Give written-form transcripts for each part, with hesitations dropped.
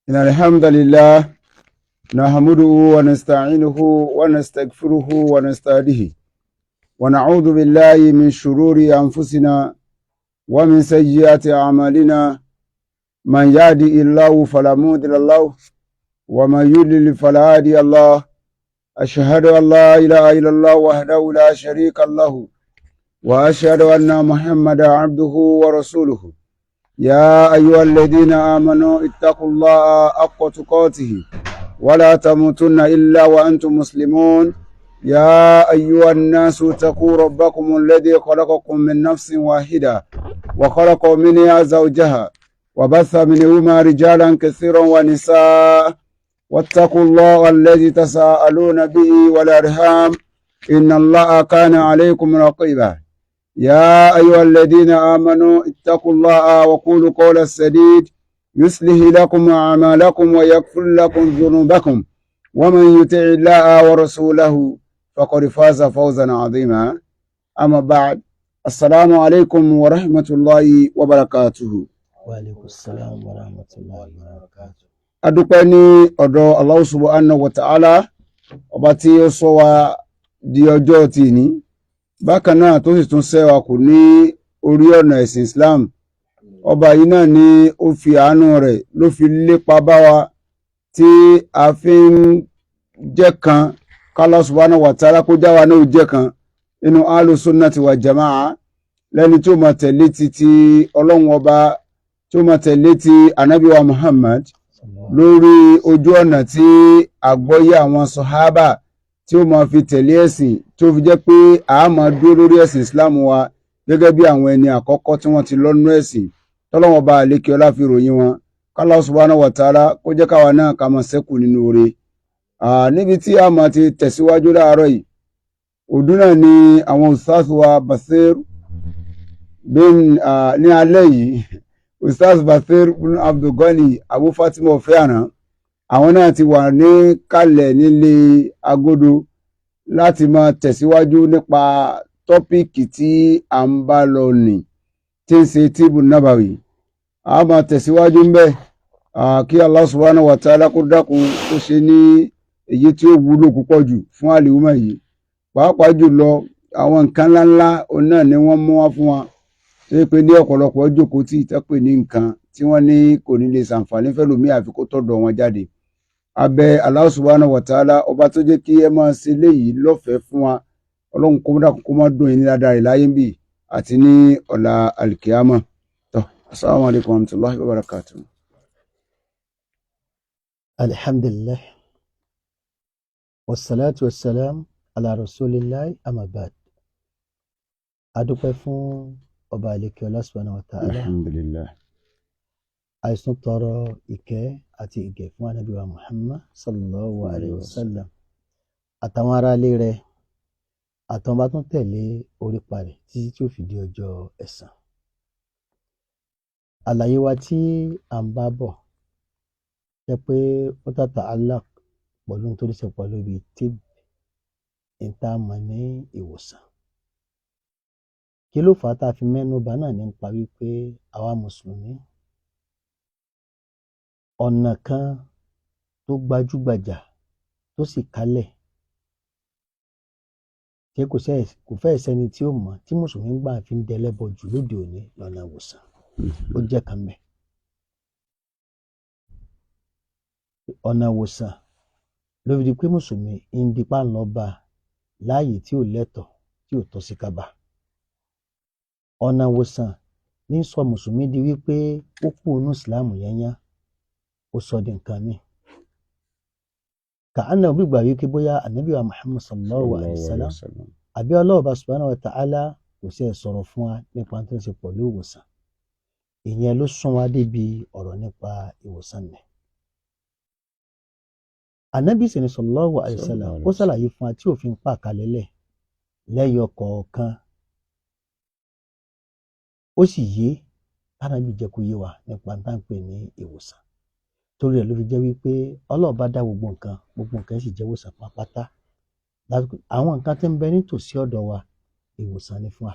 إن الحمد لله نحمده ونستعينه ونستغفره ونستهديه ونعوذ بالله من شرور أنفسنا ومن سيئات أعمالنا. من يهدي الله فلا مضل له ومن يضلل فلا هادي له. أشهد أن لا إله إلا الله وحده لا شريك له وأشهد أن محمدا عبده ورسوله. يا أيها الذين آمنوا اتقوا الله حق تقاته ولا تموتن إلا وأنتم مسلمون. يا أيها الناس اتقوا ربكم الذي خلقكم من نفس واحدة وخلق منها زوجها وبث منهما رجالا كثيرا ونساء، واتقوا الله الذي تساءلون به والأرحام إن الله كان عليكم رقيبا. يا أيها الذين آمنوا اتقوا الله وقولوا قولا سديد يصلح لكم أعمالكم ويغفر لكم ذنوبكم، ومن يطع الله ورسوله فقد فاز فوزا عظيما. أما بعد، السلام عليكم ورحمة الله وبركاته. Wa alaikum salam wa rahmatullahi wa barakatuh. Adúpẹ́ ní ọ̀dọ̀ Allah subhanahu wa ta'ala, ọba tí ó sọ wa di ọjọ́ tìní, bákan náà tó sì tún ṣẹ́ wa kù ní orí ọ̀nà ẹ̀sìn Islam. Ọba yìí náà ni ó fi àánú rẹ̀ ló fi lépa bá wa tí a fi ń jẹ́ kan. K'Allah subhanahu wa ta'ala kó já wa náà jẹ́ kan nínú ahlu sunnati wa jama'a, lẹ́ni tí ó máa tẹ̀lé ti Ọlọ́run Ọba, tí ó máa tẹ̀lé ti Ànábì wa Muhammad lórí ojú ọ̀nà tí àgbọ́yé àwọn sọ̀hábà, tí ó máa fi tẹ̀lé ẹ̀sìn, tí ó fi jẹ́ pé a máa dúró lórí ẹ̀sìn Islam wa gẹ́gẹ́ bí àwọn ẹni àkọ́kọ́ tí wọ́n ti lọ́nú ẹ̀sìn tọ́lọ́wọ́n bá àlékè ọlá fi ròyìn wọn. K'Allah subhanahu wa ta'ala kó jẹ́ káwa náà ká máa ṣẹ́kù nínú oore. Níbi tí a máa ti tẹ̀síwájú láàárọ̀ yìí, òdú náà ni àwọn ustaz wa Basir bin ní alẹ́ yìí, Ustaz Basir bin Abdulgani Abu Fatima Ọ̀fẹ́àrán, àwọn náà ti wà ní kalẹ̀ nílé agodo láti máa tẹ̀síwájú nípa topic tí à ń bá lọ nì, tí ń ṣe tíbù nàbàwì. A máa tẹ̀síwájú ń bẹ̀ kí Allah subhanahu wa ta'ala kó dákun kó ṣe ní èyí tí ó wúlò púpọ̀ jù fún àlìhùmọ̀ yìí, pàápàá jùlọ àwọn nǹkan ńláńlá òun náà ni wọ́n mú wá fún wa, tó yẹ pé ní ọ̀pọ̀lọpọ̀ jókòó tí ìtẹ́pè ní nǹkan tí wọ́n ní kò ní lè ṣàǹfààní fẹ́lòmíì àfi kó tọ̀dọ̀ wọn jáde. Abẹ Allah subhanahu wa ta'ala, ọba tó jẹ́ kí ẹ máa ṣe léyìí lọ́fẹ̀ẹ́ fún wa, Ọlọ́run kó dákun kó má dùn yín ní ládàá rẹ̀ láyé ń bì àti ní ọ̀la alkiyama tó. Assalamu alaikum warahmatullahi wabarakatuh. Alhamdulillah. Wassalatu wassalam ala rasulillah, amma ba'd. A dúpẹ́ fún ọba àlekè ọlá subhanahu wa ta'ala. Alhamdulillah. Àìsùn tọrọ ìkẹ́ àti ìgẹ̀ fún Ànábì wa Muhammad sallallahu alayhi wa sallam àtàwọn aráalé rẹ̀ àtàwọn bá tún tẹ̀lé orípa rẹ̀ títí tí ó fi di ọjọ́ ẹ̀san. Àlàyé wa tí à ń bá bọ̀ jẹ́ pé ó tàtà alaq pẹ̀lú nítorí ṣe pẹ̀lú ibi tí ìta mọ̀ ní ìwòsàn. Kí ló fà á tá a fi mẹ́nu bà náà nípa wípé àwa Mùsùlùmí, ọ̀nà kan tó gbajúgbajà tó sì kálẹ̀ tí kò fẹ́ẹ̀ sẹ́ni tí ó mọ̀ tí Mùsùlùmí gbà fi ń dẹlẹ́bọ jù lóde òní lọ́nà ìwòsàn, ó jẹ́ kan bẹ́ẹ̀. Ọ̀nà ìwòsàn ló fi di pé Mùsùlùmí ń dipá ń lọ bá a láàyè tí ò lẹ́tọ̀ọ́, tí ò tọ́ sí ká bá. Ọ̀nà ìwòsàn ní sọ Mùsùlùmí di wípé ó kú inú Ìsìláàmù yányán, ó sọ di nǹkan míì. Kàánà bí gbà wípé bóyá Ànábì wa Muhammad sallallahu alayhi wa sallam àbí Ọlọ́run bá subhanahu wa ta'ala kò sí ẹ̀ sọ̀rọ̀ fún wa nípa tó ń ṣe pẹ̀lú ìwòsàn. Ìyẹn ló sún wa débi ọ̀rọ̀ nípa ìwòsàn nì. Ànábì sì ni sallallahu alayhi wa sallam, ó ṣàlàyé fún wa tí òfin pa kalẹ̀ lẹ̀ lẹ́yọ kọ̀ọ̀kan, ó sì yé tánàbí jẹ́ kó yé wa nípa tá à ń pè ní ìwòsàn. Torí rẹ̀ ló fi jẹ́ wípé Ọlọ́run bá dá gbogbo nǹkan, gbogbo nǹkan sì jẹ́ ìwòsàn pátápátá. Àwọn nǹkan tí ń bẹ nítòsí ọ̀dọ̀ wa, ìwòsàn ni fún wa.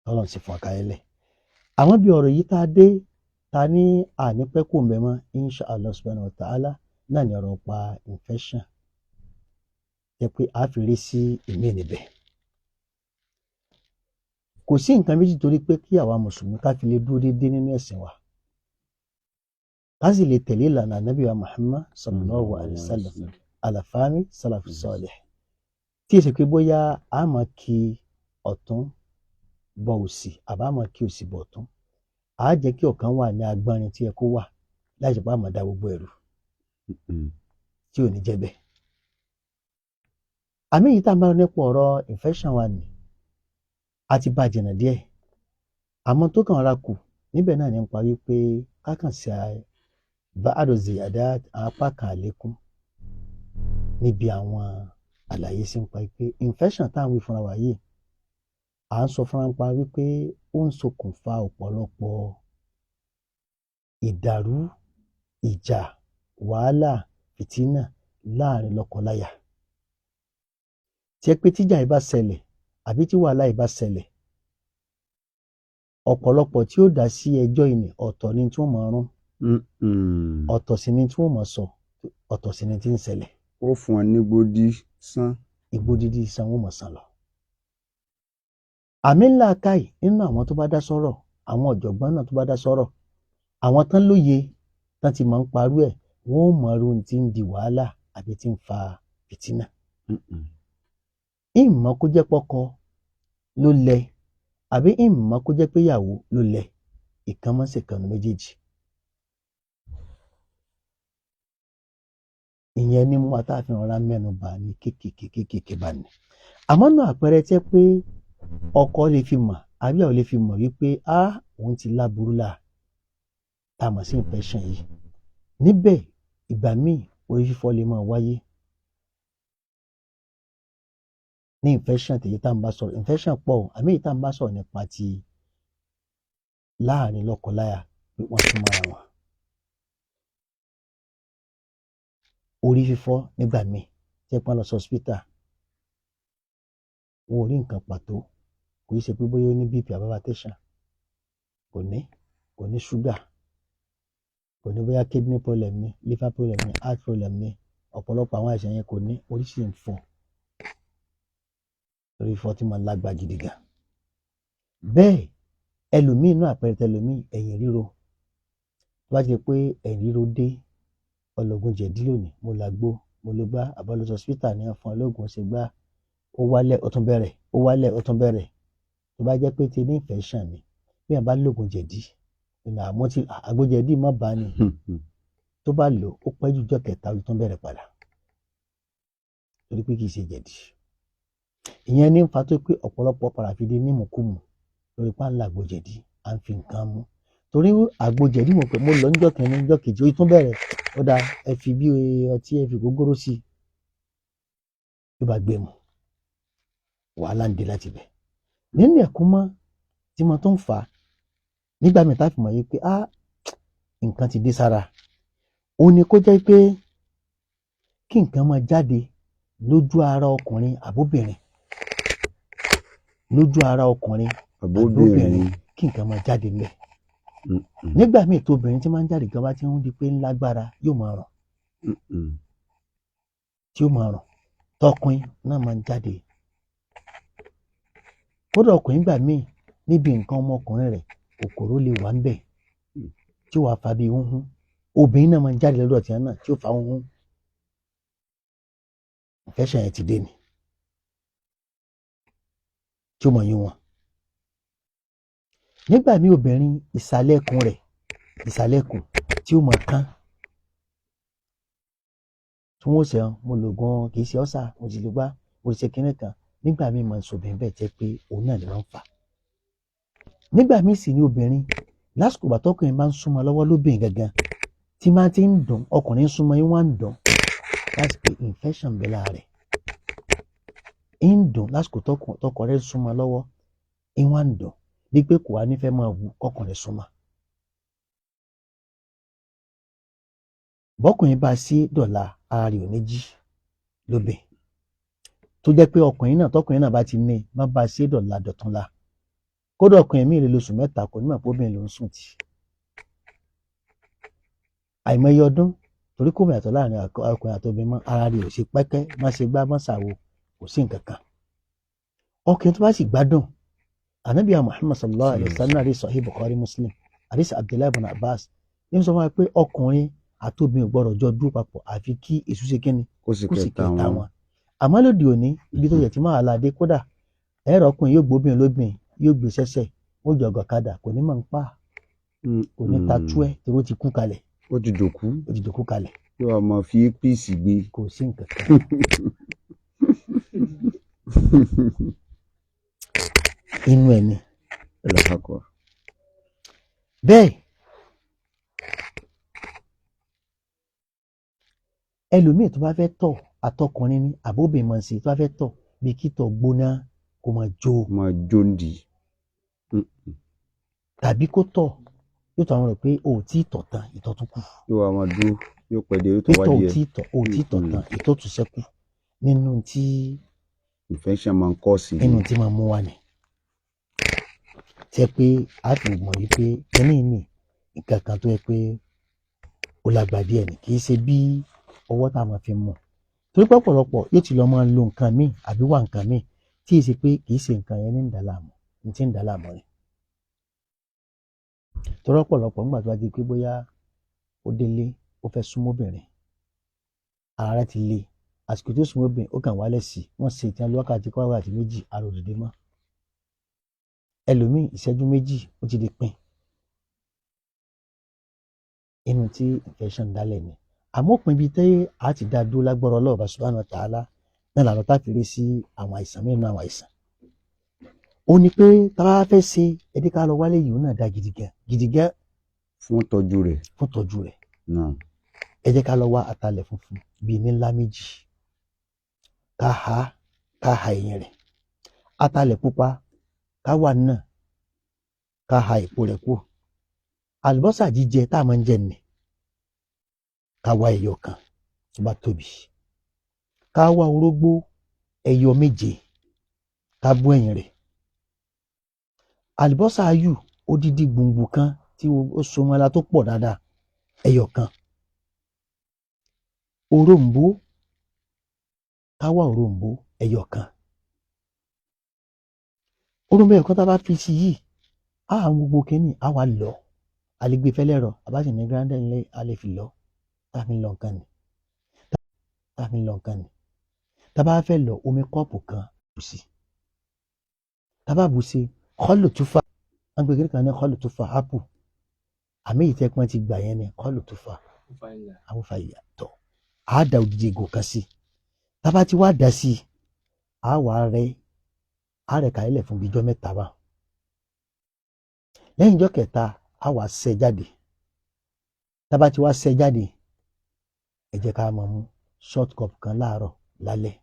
Ọlọ́run sì fún wa kalẹ̀ lẹ̀. Àwọn bí ọ̀rọ̀ yìí tá a dé Ta ní ànípẹ́ kò mẹ́mọ́, insha Allah subhanahu wa ta'ala, náà ní ọ̀rọ̀ pa infection jẹ́ pé a fi rí sí ìmí níbẹ̀. Kò sí nǹkan méjì torí pé kí àwa mùsùlùmí ká fi lè dúró déédéé nínú ẹ̀sìn wa, ká sì lè tẹ̀lé ìlànà ànábì wa Muhammad sallallahu alayhi wa sallam, alafami salafu salih, tí èsì pé bóyá a máa kí ọ̀tún bọ òsì àbá máa kí òsì bọ̀ ọ̀tún, á jẹ́ kí ọ̀kan wà ní agbọ́nrin tí ẹ kó wà láì ṣe pé a máa da gbogbo ẹ̀rù tí ò ní jẹ́ bẹ́ẹ̀. Àmì yìí tá a máa nípa ọ̀rọ̀ infection wa nì a ti bá jìnnà díẹ̀, àmọ́ tó kàn ra kù níbẹ̀ náà ní pa wípé kákàn sí ba'adu ziyadat, apá kan àlékún níbi àwọn àlàyé sí ń pa wípé infection táwọn wí fúnra wa yìí, à ń sọ fúnra pa wípé ó ń ṣokùnfà ọ̀pọ̀lọpọ̀ ìdàrú, ìjà, wàhálà, fìtínà láàrin lọ́kọláya. Tí ẹ pé tíjà yìí bá ṣẹlẹ̀ àbí tí wàhálà yìí bá ṣẹlẹ̀, ọ̀pọ̀lọpọ̀ tí ó dá sí ẹjọ́ yìí ni ọ̀tọ̀ ni tí wọ́n máa rún, ọ̀tọ̀ sì ni tí wọ́n máa sọ, ọ̀tọ̀ sì ni tí ń ṣẹlẹ̀. Ó fún ọ ní gbòdì sán. Igbó dídí san wọ́n máa sàn lọ. Àmì ńlá káì nínú àwọn tó bá dá sọ̀rọ̀, àwọn ọ̀jọ̀gbọ́n náà tó bá dá sọ̀rọ̀, àwọn tán lóye tán ti máa ń parú ẹ̀, wọ́n ó mọ irú tí ń di wàhálà àbí tí ń fa fìtínà. Ìmọ̀ kó jẹ́ pọ́kọ ló lẹ àbí ìmọ̀ kó jẹ́ pé ìyàwó ló lẹ, ìkan mọ́ sí ìkànnì méjèèjì. Ìyẹn ní mú àtàfin ọ̀rá mẹ́nu bà ní kéékèèké kéékèèké bá ní. Àmọ́ náà àpẹẹrẹ tẹ́ pé ọkọ lè fi mọ̀ àbí ìyàwó lè fi mọ̀ wípé á òun ti láburú là tá a mọ̀ sí infection yìí. Níbẹ̀ ìgbà míì orí fífọ́ lè máa wáyé ní infection tèyí tá à ń bá sọ̀rọ̀. Infection pọ̀ o, àmì èyí tá à ń bá sọ̀rọ̀ nípa ti láàrin lọ́kọláya pé wọ́n tún mọ́ra wọn. Orí fífọ́ nígbà míì tí ẹ pọ́n lọ sí hospital, wọn ò rí nǹkan pàtó, kò í ṣe pé bóyá ó ní BP àbí hypertension, kò ní ṣúgà, kò ní bóyá kidney problem ní, liver problem ní, heart problem ní, ọ̀pọ̀lọpọ̀ àwọn àìsàn yẹn kò ní, orí sì ń fọ́. Orí fífọ́ tí máa ń lágbá gidi gan. Bẹ́ẹ̀ ẹlòmíì inú àpẹẹrẹ tẹlòmíì ẹ̀yìn ríro. Tó bá ti di pé ẹ̀yìn ríro dé, ọlọ́gùn jẹ̀dí lónìí, mo làgbo, mo ló gbá, àbọ̀ lọ sí hospital ní wọ́n fún ọ lóògùn ó ṣe gbá, ó wálẹ̀ ó tún bẹ̀rẹ̀, ó wálẹ̀ ó tún bẹ̀rẹ̀. Tó bá jẹ́ pé ti ní infection ni, bí èèyàn bá lògùn jẹ̀dí, ìnà àmọ́ tí àgbo jẹ̀dí má bá ní, tó bá lò ó pẹ́ jù ọjọ́ kẹta ó tún bẹ̀rẹ̀ padà. Torí pé kì í ṣe jẹ̀dí. Ìyẹn ní ń fa tó pé ọ̀pọ̀lọpọ̀ padà fi di nímùkúmù lórí páńlá àgbo jẹ̀dí, à ń fi nǹkan mú. Torí àgbo jẹ̀dí mo pé mo lọ níjọ́ kìíní, níjọ́ kejì, ó tún bẹ̀rẹ̀, ó dáa ẹ fi bí ọtí ẹ fi gógóró sí i. Ló bá gbé mu. Wàhálà ń dé láti ibẹ̀. Nínú ẹ̀kún mọ́ tí mo tún ń fà á nígbà míì tá a fi mọ̀ yìí pé á nǹkan ti dé sára. Ó ní kó jẹ́ pé kí nǹkan máa jáde lójú ara ọkùnrin àbóbìnrin. Lójú ara ọkùnrin àbóbìnrin kí nǹkan máa jáde ńbẹ̀. Nígbà míì tó obìnrin tí máa ń jáde gan bá ti ń di pé ńlágbára yóò máa rùn. Tí ó máa rùn. Tọkùnrin náà máa ń jáde. Kódà ọkùnrin gbà míì níbi nǹkan ọmọkùnrin rẹ̀ kòkòrò lè wà ńbẹ̀ tí ó wàá fa bí húnhún. Obìnrin náà máa ń jáde lọ́dọ̀ tiẹ̀ náà tí ó fa húnhún. Infection yẹn ti dé ni. Tí ó mọ̀ yín wọn. Nígbà míì obìnrin ìsàlẹ̀ ikùn rẹ̀, ìsàlẹ̀ ikùn tí ó máa kán. Tí wọ́n ó ṣe mo lògùn kì í ṣe ọ́sà, mo sì lè gbá, mo sì ṣe kinní kan. Nígbà míì máa ń sọ obìnrin bẹ́ẹ̀ jẹ́ pé òun náà ni wọ́n ń fà. Nígbà míì sì ni obìnrin lásìkò ìgbà tọkùnrin bá ń súnmọ́ lọ́wọ́ lóbìnrin gangan tí máa ti ń dùn, ọkùnrin ń súnmọ́ yín wá ń dùn lásìkò infection bẹ́ẹ̀ lára rẹ̀. Ń dùn lásìkò tọkọ rẹ̀ ń súnmọ́ lọ́wọ́, ń wá ń dùn bí pé kò wá ní fẹ́ máa wù kọkùnrin súnmọ́. Bọ́kùnrin bá sí dọ̀la, ara rẹ̀ ò ní jí lóbìn. Tó jẹ́ pé ọkùnrin náà tọkùnrin náà bá ti ní má bá sí dọ̀la dọ̀túnla. Kódà ọkùnrin míì lè lóṣù mẹ́ta kò ní mọ̀ pé obìnrin ló ń sùn tì. Àìmọye ọdún torí kò mìyàtọ̀ láàrin ọkùnrin àti obìnrin mọ́, ara rẹ̀ ò ṣe pẹ́kẹ́, má ṣe gbá, má ṣàwo, kò sí nǹkan kan. Ọkùnrin tó bá sì gbádùn, Ànábì Muhammad sallallahu alayhi wa sallam, àdìs Sahih Bukhari Muslim, àdìs Abdullahi ibn Abbas, ní sọ fún wa pé ọkùnrin àti obìnrin ò gbọ́dọ̀ jọ dúró papọ̀ àfi kí èṣù ṣe kíni, kó sì kó sì kẹta kẹta wọn. wọn. Àmọ́ lóde òní, ibi tó yẹ tí máa ládé, kódà ẹ̀rọ ọkùnrin yóò gbóbìnrin lóbìnrin, yóò gbé sẹ́sẹ̀, ó jọ ọ̀gọ̀kadà, kò ní mọ̀ ń pa, kò ní ta tú ẹ̀ torí ó ti kú kalẹ̀. Ó ti dòkú. Ó ti dòkú kalẹ̀. Yóò wá máa fi píìsì gbé. Kò sí nǹkan kan inú ẹ̀ ni. Allahu Akbar. Bẹ́ẹ̀ ẹlòmíì tó bá fẹ́ tọ̀, àtọkùnrin ni àbóbìnrin mọ̀ sí, tó bá fẹ́ tọ̀ bí kítọ̀ gbóná kó máa jó, máa jó ń di. Tàbí kó tọ̀, yóò tó àwọn rẹ̀ pé o ò tí ì tọ̀ tán, ìtọ̀ tún kù. Yóò wá máa dúró, yóò pẹ́ dé, yóò tó wá Pétọ̀ ò díẹ̀. tí ì tọ̀, o ò tí ì tọ̀ tán, ìtọ̀ tún ṣẹ́kù nínú tí Infection máa ń kọ́ sí i. Nínú tí máa mú wá ni tẹ́ pé a fi mọ̀ wípé kíní ní nǹkan kan tó yẹ pé ó lágbàá díẹ̀ ni, kì í ṣe bí ọwọ́ tá a máa fi mú, torí pé ọ̀pọ̀lọpọ̀ yóò ti lọ máa lo nǹkan míì àbí wá nǹkan míì tí ì ṣe pé kì í ṣe nǹkan yẹn ní ń dà láàmú, ní tí ń dà láàmú ni. Torí ọ̀pọ̀lọpọ̀ nígbà tó bá di pé bóyá ó délé, ó fẹ́ súnmọ́ obìnrin, ara rẹ̀ ti le, àsìkò tó súnmọ́ obìnrin ó kàn wálẹ̀ sí i, wọ́n ṣe ìtàn wákàtí kọ́ wákàtí méjì, ara ò dìde mọ́. Ẹlòmíì ìṣẹ́jú méjì ó ti di pin. Inú tí infection dálẹ̀ ni. Àmọ́ òpin ibi tí a ti dá dúró lágbára Ọlọ́run subhanahu wa ta'ala náà làwọn tá a fi rí sí àwọn àìsàn mìíràn, àwọn àìsàn. Ó ní pé tá a bá fẹ́ ṣe ẹdí ká lọ wálé yìí, ó náà dá gidigan gidigan fún tọ́jú rẹ̀. Fún tọ́jú rẹ̀. Náà. Ẹ jẹ́ ká lọ wá atalẹ̀ funfun bíi ní ńlá méjì, ká ha ẹ̀yìn rẹ̀, atalẹ̀ pupa ká wà náà, ká ha èpo rẹ̀ kú, àlùbọ́sà jíjẹ tá a máa ń jẹ nì, ká wá ẹyọ kan tó bá tóbi, ká wá orógbó ẹyọ méje, ká bó ẹ̀yìn rẹ̀, àlùbọ́sà ayù odidi gbòǹgbò kan tí ó so mọ́ ara tó pọ̀ dáadáa ẹyọ kan, òroǹbó, ká wá òroǹbó ẹyọ kan. Òroǹbó ẹyọ kan tá a bá fi sí yìí, á àwọn gbogbo kínní á wà lọ, a lè gbé fẹ́lẹ́rọ, a bá sì ní grinder nílé, a lè fi lọ, tá a fi ń lọ nǹkan ni, tá a fi ń lọ nǹkan ni. Tá a bá fẹ́ lọ, omi kọ́ọ̀pù kan bù sí, tá a bá bù sí, kọ́lù túfà, wọ́n gbé kékeré kan ní kọ́lù túfà ápù, àmì ìtẹ́pọ́n ti gbà yẹn ní kọ́lù túfà àwọn ìyàtọ̀, á da òdìdí ìgò kan sí. Tá a bá ti wá dà sí, á wà rẹ, á rẹ kàílẹ̀ fún bíi ijọ́ mẹ́ta bá. Lẹ́yìn ijọ́ kẹta, á wà sẹ́ jáde. Tá a bá ti wá sẹ́ jáde, ẹ jẹ́ ká máa mú short cup kan láàárọ̀ lálẹ́.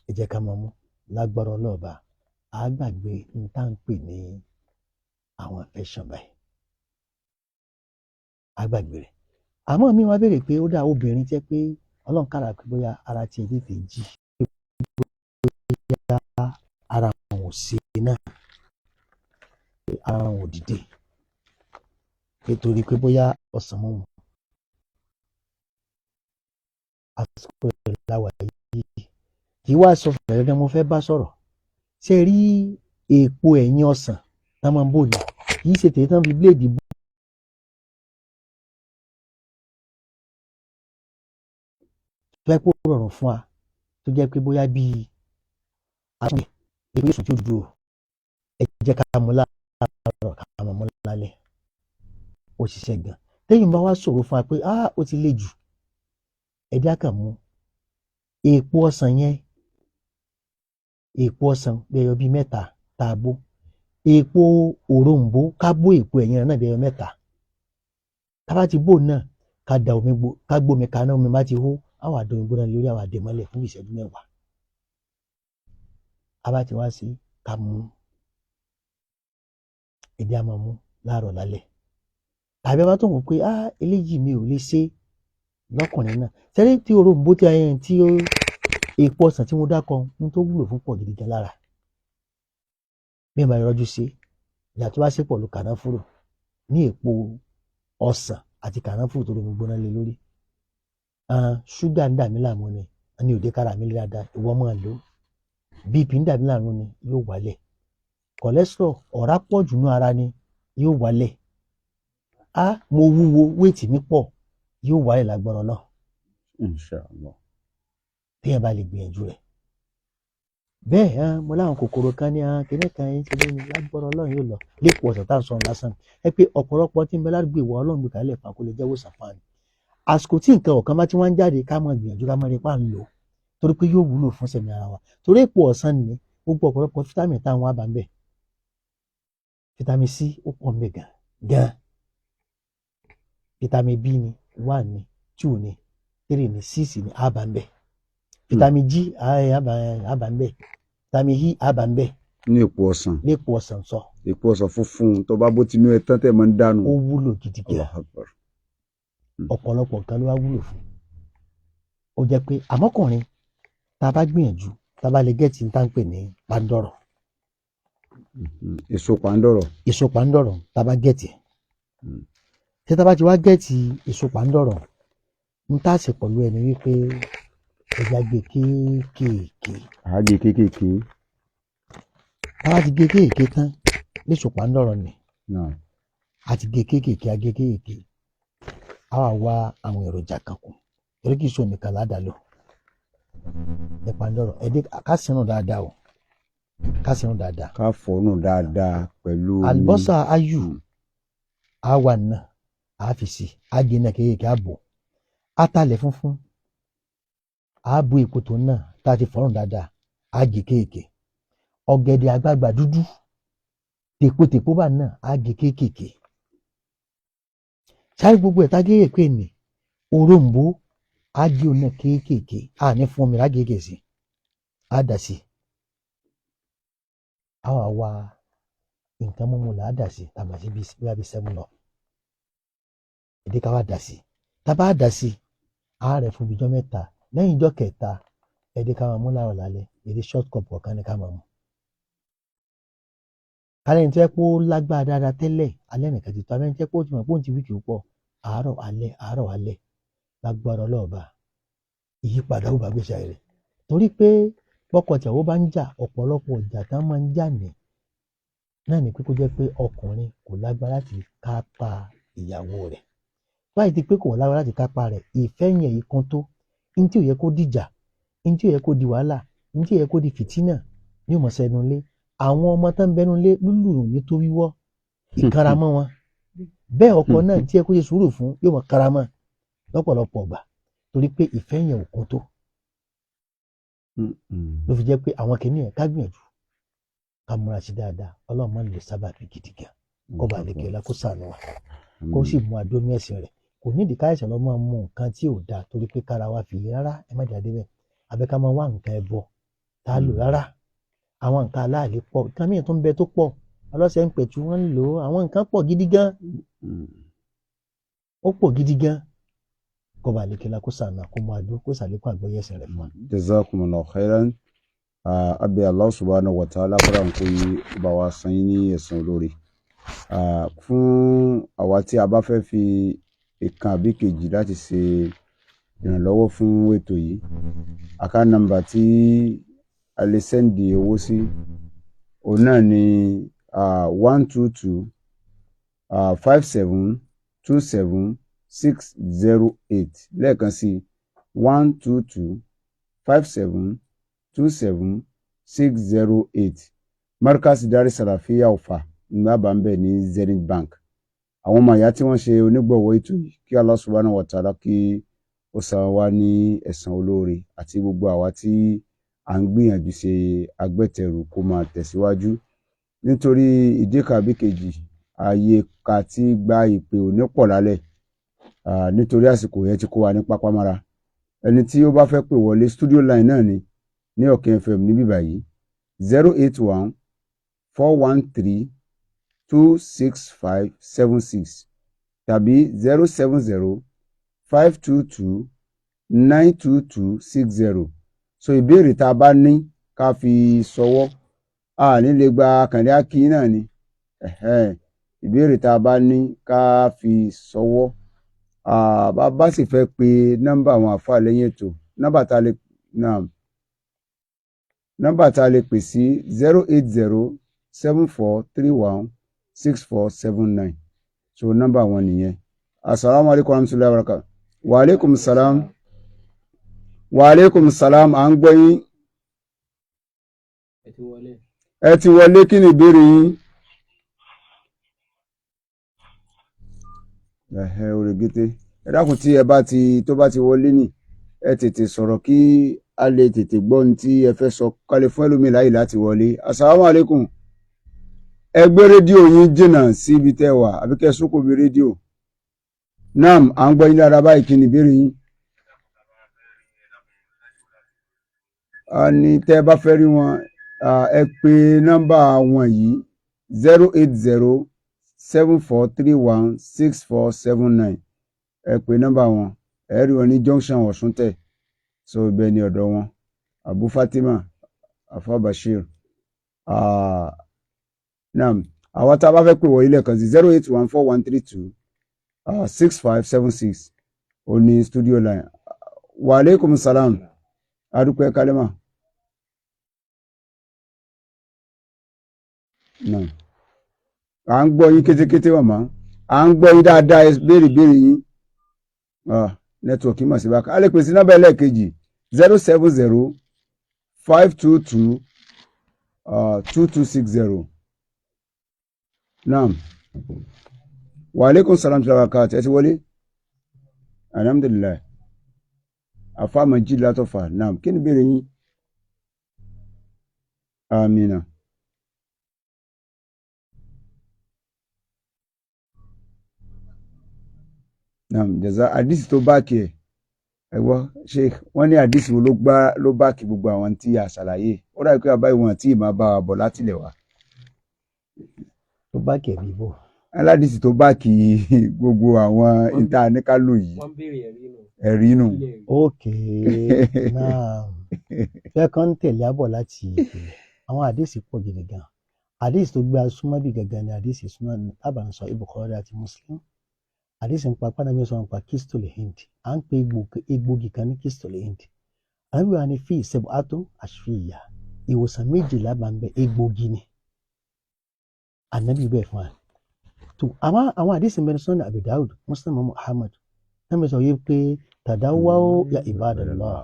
Ẹ jẹ́ ká máa mú lágbára ọlọ́ọ̀bà, á gbàgbé n tá ń pè ní àwọn infection báyìí, á gbàgbé rẹ̀. Àmọ́ mi wá béèrè pé ó dá obìnrin jẹ́ pé Ọlọ́run kára pé bóyá ara tiẹ̀ tètè jí, bóyá ara òun ò ṣe náà, pé ara òun ò dìde nítorí pé bóyá ọ̀sán mọ́ wọn. Àsìkò rẹ̀ láwà yìí kì í wá sọ fún ẹ̀rọ mo fẹ́ bá sọ̀rọ̀. Ṣé rí èèpo ẹ̀yìn ọ̀sán tá máa ń bò ní, kì í ṣe tèyí tán fi bíléèdì bò, tó yẹ kó rọrùn fún wa, tó jẹ́ pé bóyá bíi àtúnyẹ̀ èpè yóò sùn tí ó dúró, ẹ jẹ́ ká mú láàárọ̀, ká mú lálẹ́, ó ṣiṣẹ́ gan. Téyìn bá wá sọ̀rọ̀ fún wa pé ah, ó ti le jù, ẹ jẹ́ ká mú èèpo ọsàn yẹn, èèpo ọsàn bí ẹyọ bíi mẹ́ta tá a bó, èèpo òroǹbó ká bó èèpo ẹ̀yìn rẹ̀ náà bí ẹyọ mẹ́ta, tá a bá ti bó náà, ká da omi gbó, ká gbómi kaná, omi bá ti hó, á wà domi gbóná lórí, á wà dè mọ́lẹ̀ fún ìṣẹ́jú mẹ́wàá. A bá ti wá sí, ká mú, ẹ jẹ́ á máa mú láàárọ̀ lálẹ́. Tàbí a bá tó wò pé ah, eléyìí mi ò lè ṣe lọ́kùnrin náà, sẹ́rí tí òroǹbó tí ayẹyẹ tí ó èèpo ọsàn tí mo dákọ ń tó wúlò fún pọ̀ gidi gan lára, bí ẹ bá yọjú sí ìyá tó bá ṣe pọ̀lú kànáfùrù ní èèpo ọsàn Àti kànáfùrù tó lómi gbóná lé lórí. Ṣúgà ń dà mí láàmú ni, ní òde kára mi dáadáa, ìwọ máa lò ó. BP ń dà mí láàmú ni, yóò wálẹ̀. Cholesterol, ọ̀rá pọ̀ jù ní ara ni, yóò wálẹ̀. Á mo wúwo, weight mi pọ̀, yóò wálẹ̀ lágbára náà. Inshallah. Téèyàn bá lè gbìyànjú rẹ̀ bẹ́ẹ̀ hàn. Mo láwọn kòkòrò kan ní hàn kíní kan yín ṣe ní lágbára Ọlọ́run yóò lọ lẹ́kọ̀ọ́. Ọ̀sán tá à ń sọ̀rọ̀ lásán ẹ pé ọ̀pọ̀lọpọ̀ tí ń bẹ ládùúgbò ìwọ Ọlọ́run gbé kalẹ̀ fún akólé jẹ́wọ́ sàfáàní. Àsìkò tí nǹkan ọ̀kan bá ti wá ń jáde, ká máa gbìyànjú, ká máa rí pa ń lò, torí pé yóò wúlò fún sẹ̀mí ara wa, torí èpò ọ̀sán ni gbogbo ọ̀pọ̀lọpọ̀ vitamin táwọn wá bá ń bẹ̀. Vitamin C ó pọ̀ ń bẹ̀ gan gan, vitamin B ni, 1 ni, 2 ni, 3 ni, 6 ni, á bá ń bẹ̀. Vitamin G á bá ń bẹ̀, vitamin E á bá ń bẹ̀. Ní èpo ọsàn. Lépo ọsàn sọ. Èpo ọsàn funfun tó bá bó tinú ẹ tán tẹ̀ máa ń dànù. Ó wúlò gidi gan. Allahu Akbar. Ọ̀pọ̀lọpọ̀ nǹkan ló wá wúlò fún. Ó jẹ́ pé àmọ́kùnrin, tá a bá gbìyànjú, tá a bá lè get ní tá à ń pè ní pàǹdọ̀rọ̀. Èso pàǹdọ̀rọ̀. Èso pàǹdọ̀rọ̀, tá a bá get ẹ̀, tí tá a bá ti wá get èso pàǹdọ̀rọ̀, ń tá a ṣe pẹ̀lú ẹni wípé ẹja gbé kéékèèké. Àágé kéékèèké. Tá a bá ti gé kéékèèké tán léso pàǹdọ̀rọ̀ ni, Náà. a ti gé kéékèèké, a gé kéékèèké, a wà wá àwọn èròjà kan kù, torí kìí sọ nìkan ládàá lò ní pàǹdọ̀rọ̀. Ẹdí ká sínú dáadáa o, ká sínú dáadáa. Ká fọnù dáadáa pẹ̀lú omi. Àlùbọ́sà ayù á wà náà, á fi sí, á gé náà kéékèèké, á bò. Atalẹ̀ funfun, á bu èpo tó náà tá a ti fọ́rùn dáadáa, á gé kéékèèké. Ọ̀gẹ̀dẹ̀ àgbagbà dúdú, tèpotèpo bá náà, á gé kéékèèké. Ṣáà gbogbo ẹ̀ tá a gé kéékèèké ní òrombó, á gé òun náà kéékèèké, á ní fún mi, á gé kéékèèké sí, á dà sí. Á wà wá nǹkan mímu là á dà sí, tàbí sí bíi bíi bíi 7 Up. Èdè ká wá dà sí, tá a bá dà sí, á rẹ̀ fún bíi ijọ́ 3. Lẹ́yìn ijọ́ kẹta, èdè ká máa mú láàárọ̀ lálẹ́, èdè short cup kọ̀ọ̀kan ní ká máa mú. Kálẹ̀ ní tó yẹ kó lágbára dáadáa tẹ́lẹ̀, alẹ́ nìkan ti tó. Abẹ́ni tó yẹ kó ti mọ̀ pé òun ti weak púpọ̀, àárọ̀ alẹ́, àárọ̀ alẹ́, lágbára ọlọ́ọ̀ba, ìyípadà ó bá gbèsè ayé rẹ̀, torí pé bọ́kọ tìyàwó bá ń jà, ọ̀pọ̀lọpọ̀ ìjà tán máa ń jà ní náà ní pé kó jẹ́ pé ọkùnrin kò lágbára láti kápá ìyàwó rẹ̀. Báyìí ti pé kò lágbára láti kápá rẹ̀, ìfẹ́ yẹn yìí kan tó ní tí ò yẹ kó dìjà, ní tí ò yẹ kó di wàhálà, ní tí ò yẹ kó di fìtínà ní òmò sẹ́nu lé. Àwọn ọmọ tán ń bẹnu lé lúlù ní tó wíwọ́ ìkanra mọ́ wọn. Bẹ́ẹ̀ ọkọ náà tí ẹ kó ṣe sùúrù fún yóò mọ̀ kára mọ́ lọ́pọ̀lọpọ̀ ọgbà, torí pé ìfẹ́ yẹn ò kún tó. Ló fi jẹ́ pé àwọn kìnìún yẹn, ká gbìyànjú ká múra sí dáadáa. Ọlọ́run máa ń lò sábàbí gidi gan, kó bá lè kẹ́lá, kó ṣàánú wa, kó sì mú adóní ẹ̀sìn rẹ̀. Kò nídìí ká ẹ̀sẹ̀ lọ́ máa mú nǹkan tí ò dáa torí pé kára wa fi rárá. Ẹ má jáde bẹ́ẹ̀, àbí ká máa wá nǹkan ẹbọ tá a lò rárá. Àwọn nǹkan aláàlè pọ̀, nǹkan míì tó ń bẹ tó pọ̀, ọlọ́sẹ̀ ń pẹ̀tù wọ́n ń lò ó. Àwọn nǹkan pọ̀ gidi gan, ó pọ̀ gidi gan. Kó bá lè kẹ́lá, kó ṣàánú wa, kó mú adó, kó ṣàlékún àgbọ́yé ẹ̀sìn rẹ̀ fún wa. Jazakumullahu khairan. Abẹ́ Allah subhanahu wa ta'ala kọ́ra ń kó yí bá wa san yín ní ẹ̀san olóore. Fún àwa tí a bá fẹ́ fi ìkan àbí kejì láti ṣe ìrànlọ́wọ́ fún ètò yìí, account number tí a lè send owó sí, òun náà ni 122 57 27 608. Lẹ́ẹ̀kan sí, 122 57 27 608, Markaz Dar Salafiyya Ọ̀fà ní bàbá ń bẹ̀ ní Zenith Bank. Àwọn ọmọ ìyá tí wọ́n ṣe onígbọ̀wọ́ ètò yìí, kí Allah subhanahu wa ta'ala kí ó san wá ní ẹ̀san olóore, àti gbogbo àwa tí à ń gbìyànjú ṣe agbẹ́tẹrù kó máa tẹ̀síwájú. Nítorí ìdí kan àbí kejì, ààyè ká tí gba ìpè ò ní pọ̀ lálẹ́, nítorí àsìkò yẹn ti kó wa ní pápámára. Ẹni tí ó bá fẹ́ pè wọlé, studio line náà ni ní Ọ̀kẹ́ FM níbí báyìí, 081 413 26576 tàbí 070 522 92260. So ìbéèrè tá a bá ní, ká fi ṣọwọ́. A ní lè gba kàndé akin náà ni. Ẹ̀hẹ́n, ìbéèrè tá a bá ní, ká fi ṣọwọ́. Bá sì fẹ́ pe nọ́mbà àwọn àfáà lẹ́yìn ètò, nọ́mbà tá a lè naam, nọ́mbà tá a lè pè sí 08074316479. So nọ́mbà wọn nìyẹn. Asalaamu alaykum wa rahmatulahi wa barakatuh. Wa aleykum salam. Wa aleykum salam, à ń gbọ́ yín. Ẹ ti wọlé. Ẹ ti wọlé, kí ni ìbéèrè yín? Ẹ̀hẹ́ òrègètè, ẹ dákun, tí ẹ bá ti tó bá ti wọlé nì, ẹ tètè sọ̀rọ̀ kí a lè tètè gbọ́ ohun tí ẹ fẹ́ sọ, ká lè fún ẹlòmíì láàyè láti wọlé. Asalaamu aleykum. Ẹ gbé rédíò yín jìnnà sí ibi tẹ́ wà àbí kẹ́ ẹ sún kò bí rédíò. Naam, à ń gbọ́ yín dáadáa báyìí, kí ni ìbéèrè yín? A ní tẹ́ ẹ bá fẹ́ rí wọn, ẹ pè nọ́mbà wọn yìí 08074316479. Ẹ pè nọ́mbà wọn, ẹ rí wọn ní junction Ọ̀ṣuntẹ̀, so ibẹ̀ ni ọ̀dọ̀ wọn, Abu Fatima Afa Bashir. Naam, àwọn tá a bá fẹ́ pè wọlé lẹ́ẹ̀kan sí 08141326576 ó ní studio line. Wa aleykum salam, adúpẹ́ kálímà. Naam, à ń gbọ́ yín kétékété màmá, à ń gbọ́ yín dáadáa, ẹ béèrè béèrè yín. Nẹ́tíwọ̀kì mọ̀ sí bákan. A lè pè sí nọ́mbà ẹlẹ́ẹ̀kejì 07052222260. Naam, wa aleykum salam tí a bá ká ẹ ti wọlé. Alhamdulilayi, àfàmàjì látọ̀fà. Naam, kí ni béèrè yín? Amina. Naam, jaza àdìsí tó báàkì ẹ ẹ gbọ́ sheikh, wọ́n ní àdìsí wo ló gbá ló báàkì gbogbo àwọn tí a ṣàlàyé? Ó dàbí pé àbá ìwọ̀n tí ì máa bá wa bọ̀ látilẹ̀ wá. Tó bá kẹ̀ bí bò. Aládìsí tó báàkì gbogbo àwọn ìta níkálò yìí. Wọ́n béèrè ẹ̀rí nù. Ẹ̀rí nù. Ilé ẹ̀rí. Ok, náà fẹ́ kàn ń tẹ̀lé àbọ̀ láti ìpìlẹ̀. Àwọn àdìsí pọ̀ gidi gan. Àdìsí tó gbé asúmọ́ bí gangan ni àdìsí súnmọ́ tábà ń sọ Bukhari àti Muslim. Àdìsí ń pa pánàmí sọ nípa kistol hind, à ń pe egbògi kan ní kistol hind. Àbí wàá ní fi ìṣẹ̀bù àtó àṣìfìyà, ìwòsàn méjìlá bá ń bẹ, egbògi ni ànábì bẹ́ẹ̀ fún wa. Tó àwọn àdìsí ń bẹ ní Sunan Abi Dawud, Muslim Muhammad náà sọ yìí pé tàdáwáwó ya ibadallah,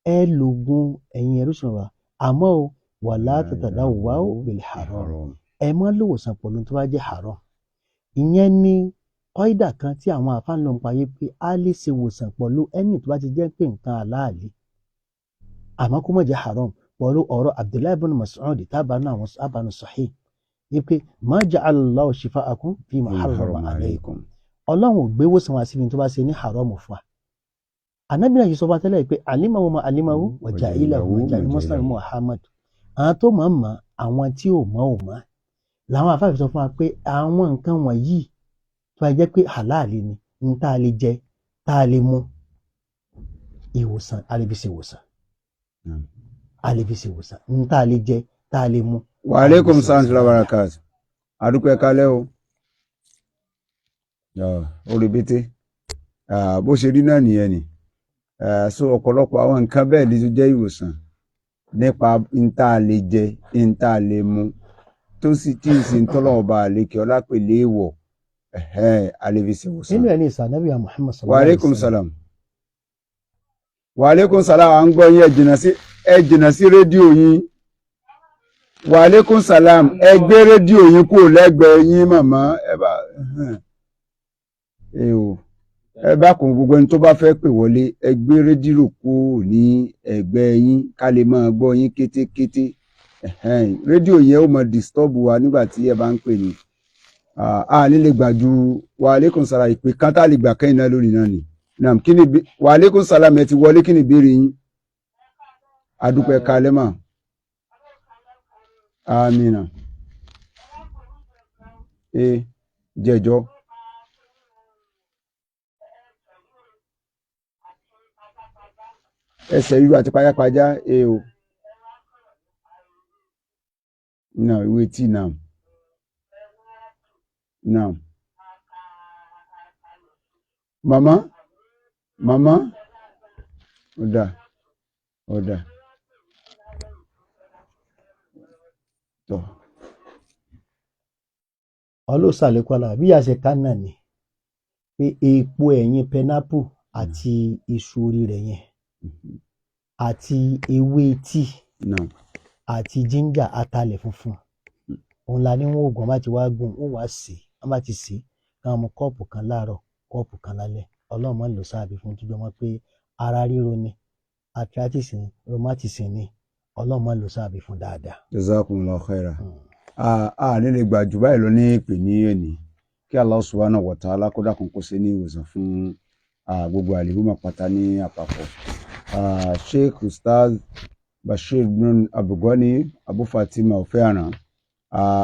ẹ lògùn ẹ̀yin ẹrú sọ̀rọ̀ wa, àmọ́ o wala tàdáwáwó bil haram, ẹ má lòwòsàn pọ̀lú tó bá jẹ́ haram. Ìyẹn ni kọ́ídà kan tí àwọn àfáà ń lò ń pa yé pé a lè ṣe wòsàn pọ̀lú ẹni tó bá ti jẹ́ pé nǹkan aláàlí, àmọ́ kó má jẹ́ haram, pọ̀lú ọ̀rọ̀ Abdullahi ibn Mas'ud tábànú àwọn abànú sahih yé pé ma ja'ala Allahu shifa'akum fima harrama alaykum, Ọlọ́run ò gbé wòsàn wá síbi tó bá ṣe ní haram fún wa. Ànábì náà yìí sọ fún wa tẹ́lẹ̀ pé alimahu ma alimahu wa jahilahu ma jahilahu, Muslim Muhammad, àwọn tó mọ̀ mọ̀, àwọn tí ò mọ̀ ò mọ̀. Làwọn àfáà fi sọ fún wa pé àwọn nǹkan wọ̀nyí tó bá jẹ́ pé halali ni, n tá a lè jẹ, tá a lè mu, ìwòsàn, a lè fi ṣe ìwòsàn, a lè fi ṣe ìwòsàn, n tá a lè jẹ, tá a lè mu. Wa aleykum salam wa barakatuh, adúpẹ́ kálẹ́ o. Ó rebete bó ṣe rí náà nìyẹn ni. So ọ̀pọ̀lọpọ̀ àwọn nǹkan bẹ́ẹ̀ ló jẹ́ ìwòsàn nípa n tá a lè jẹ, n tá a lè mu, tó sì tí ì sì ń tọ́lọ̀ ọba àlekè ọlá pèlè èèwọ̀, a lè fi ṣe ìwòsàn. Nínú ẹ̀ ní ìsànàbíà Muhammad Wa sallallahu alayhi aleykum wa sallam. salam. Wa aleykum salam, à ń gbọ́ yín, ẹ jìnnà sí rédíò yín. Wa aleykum salam, ẹ gbé rédíò yín kúrò lẹ́gbẹ̀ẹ́ yín màmá, ẹ bá ẹ o ẹ bá kún gbogbo ẹni tó bá fẹ́ pè wọlé, ẹ gbé rédíò kúrò ní ẹ̀gbẹ́ yín ká lè máa gbọ́ yín kétékété. Rédíò yẹn ó máa disturb wa nígbà tí ẹ bá ń pè ní. A ní lè gbà ju wa aleykum salam, ìpè kan tá a lè gbà kẹ́yìn náà lónìí náà ni. Naam, kí ni wa aleykum salam, ẹ ti wọlé, kí ni ìbéèrè yín? Adúpẹ́ kalẹ́ mà. Amina. E jẹjọ. Ẹsẹ̀ ríru àti pajápajá e o. Náà ìwé tí náà. Naam. Màmá, màmá, ọ̀dà, ọ̀dà. Tọ̀. Ọlọ́sàlẹ̀kọ́ àlà bí ìyá ṣe ká náà ni pé èèpo ẹ̀yìn pineapple àti iṣu orí rẹ̀ yẹn àti ewé tíì Naam. àti ginger, atalẹ̀ funfun, òun la ní wọn oògùn wọn bá ti wá gùn wọn wá sè é, wọn bá ti sè é káwọn mu kọ́ọ̀pù kan láàárọ̀, kọ́ọ̀pù kan lálẹ́. Ọlọ́run máa ń lò sáàbì fún tó jọmọ́ pé ara ríro ni, arthritis ni, rheumatism ni, Ọlọ́run máa ń lò sáàbì fún dáadáa. Jazakumullahu khaira. A ní lè gbà jù báyìí lọ ní ìpè ní òní. Kí Allah subhanahu wa ta'ala kó dákun kó ṣe ní ìwòsàn fún gbogbo àlèhùnmọ̀ pátá ní àpapọ̀. Sheikh Ustaz Bashir bin Abdulgani Abu Fatima Ofearan,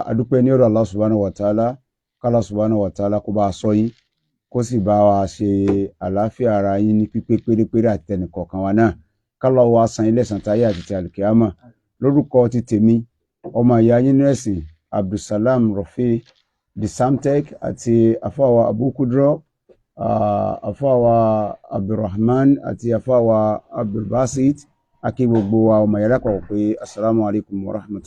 adúpẹ́ ní ọ̀rọ̀ Allah subhanahu wa ta'ala, k'Allah subhanahu wa ta'ala kó bá a sọ yín, kó sì bá wa ṣe àlàáfíà ara yín ní pípé pérépéré àti tẹnìkọ̀ọ̀kan wa náà, k'Allah wa san yín lẹ́san táyé àti ti àlùkìyámà. Lórúkọ ti tèmi, ọmọ ìyá yín nínú ẹ̀sìn, Abdulsalam Rafi the Samtech, àti àfáwà Abu Kudro, àfáwà Abdulrahman àti àfáwà Abdulbasit, akí gbogbo wa ọmọ ìyá lápapọ̀ pé asalaamu alaykum wa rahmatulah.